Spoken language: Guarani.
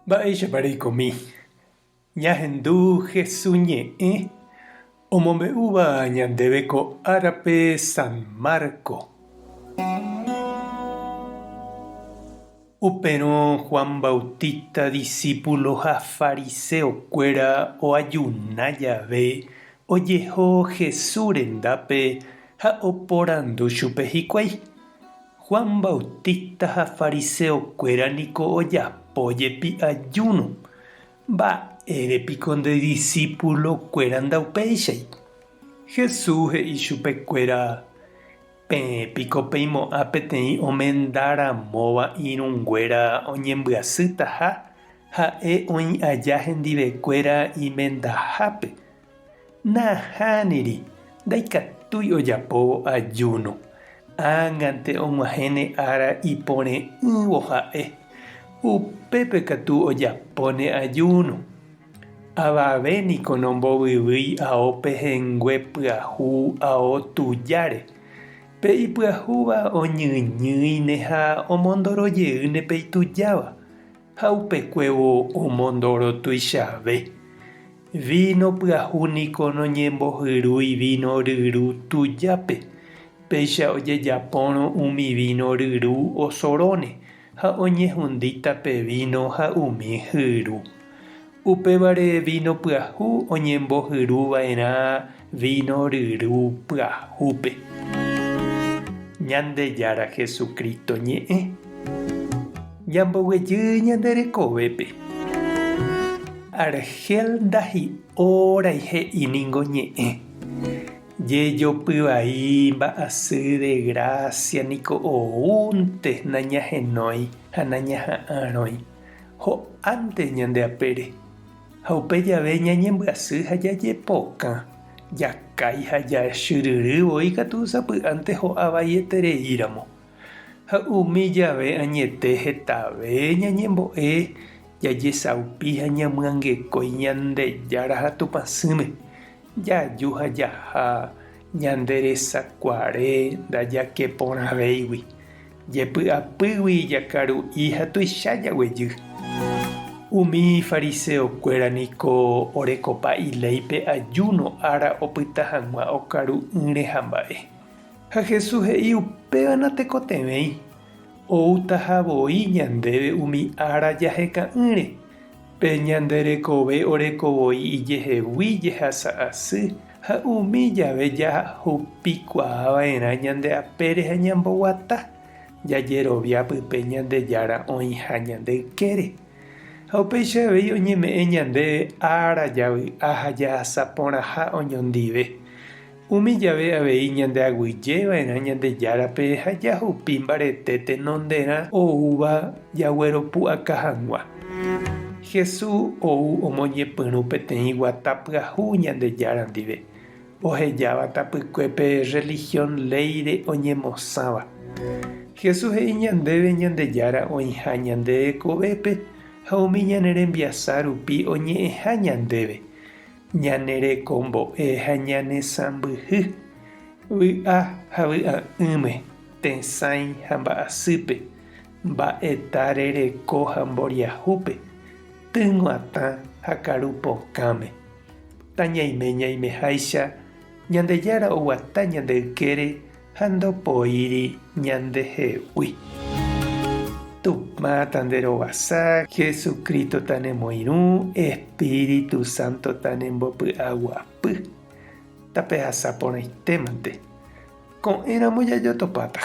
Mba'éichapa reikomi? Ñahendu Hesu ñe'ẽ omombe'úva ñandéve ko árape San Marco. Upérõ Juan Bautista disípulo ha fariseo kuéra oajuna jave ojeho Hesu rendápe ha oporandu chupe hikuái. Juan Bautista ha fariseokuéra niko ojapo jepi ajúno. Mba'ére piko nde disípulokuéra ndaupéichai? Jesús he'i chupekuéra, Peẽ piko peimo'ã peteĩ omenda ramóva irũnguéra oñembyasytaha ha'e oĩ aja hendivekuéra imendahápe? Nahániri, ndaikatúi ojapóvo ajúno. Ág̃ante og̃uahẽne ára ipore'ỹvo ha'e, upépe katu ojapóne ajúno. Avave niko nombovyvýi ao pehẽngue pyahu ao tujáre. Pe ipyahúva oñyñýine ha omondoro jeýne pe itujáva. Ha upekuévo omondoro tuichave. Víno pyahu niko noñembohyrúi víno ryru tujápe, péicha ojejapórõ umi víno ryru osoróne ha oñehundíta pe víno ha umi hyru. Upévare víno pyahu oñembohyru va'erã víno ryru pyahúpe. Ñandejára Jesucristo ñe'ẽ. Ñamboguejy ñande rekovépe. Argel ndahi'órai he'i ningo ñe'ẽ. Jejopy vai mba'asy de grásia niko oúnte nañahenói ha nañaha'arõi. Ho'ánte ñande apére. Ha upe jave ñañembyasy ha jajepokã, jakái ha jachyryry voi katu sapy'ánte ho'a vaietereíramo. Ha umi jave añete hetave ñañembo'e, jajesaupi ha ñamyangekói Ñandejára ha Tupãsýme, jaju ha jaha ñande resakuare ndajakeporãvéigui. Jepy'apýgui jakaru'i ha tuicha jaguejy. Umi fariseokuéra niko orekopa iléipe ajúno ára opyta hag̃ua okaru'ỹre ha mba'e. Ha Jesús he'i upéva natekotevẽi, outaha voi ñandéve umi ára jaheka'ỹre. Pe ñande rekove oreko voi ijehegui jehasa asy ha umi jave jahupikuaa va'erã ñande apére ha ñamboguata, jajerovia pype Ñandejára oĩha ñande ykére. Ha upéicha avei oñeme'ẽ ñandéve ára javy'a ha jahasa porãha oñondive. Umi jave avei ñandeaguyje va'erã Ñandejárape ha jahupi mbarete tenonderã oúva jagueropu'aka hag̃ua. Jesús ou omoñepyrũ peteĩ guata pyahu Ñandejára ndive, ohejáva tapykuépe rrelihión léire oñemosãva. Jesús he'i ñandéve Ñandejára oĩha ñande rekovépe ha umi ñane rembiasa rupi oñe'ẽha ñandéve. Ñane rekombo'e ha ñane sãmbyhy, vy'a ha vy'a'ỹme, tesãi ha mba'asýpe, mba'eta rereko ha mboriahúpe, tyg̃uatã ha karu pokãme. Tañaime ñaimeháicha, Ñandejára oguata ñande ykére ha ndopoíri ñandehegui. Tupã tanderovasa, Jesucristo tanemoirũ, Espíritu Santo tanembopy'aguapy. Tapehasa porãitémante. Ko'ẽramo jajotopáta.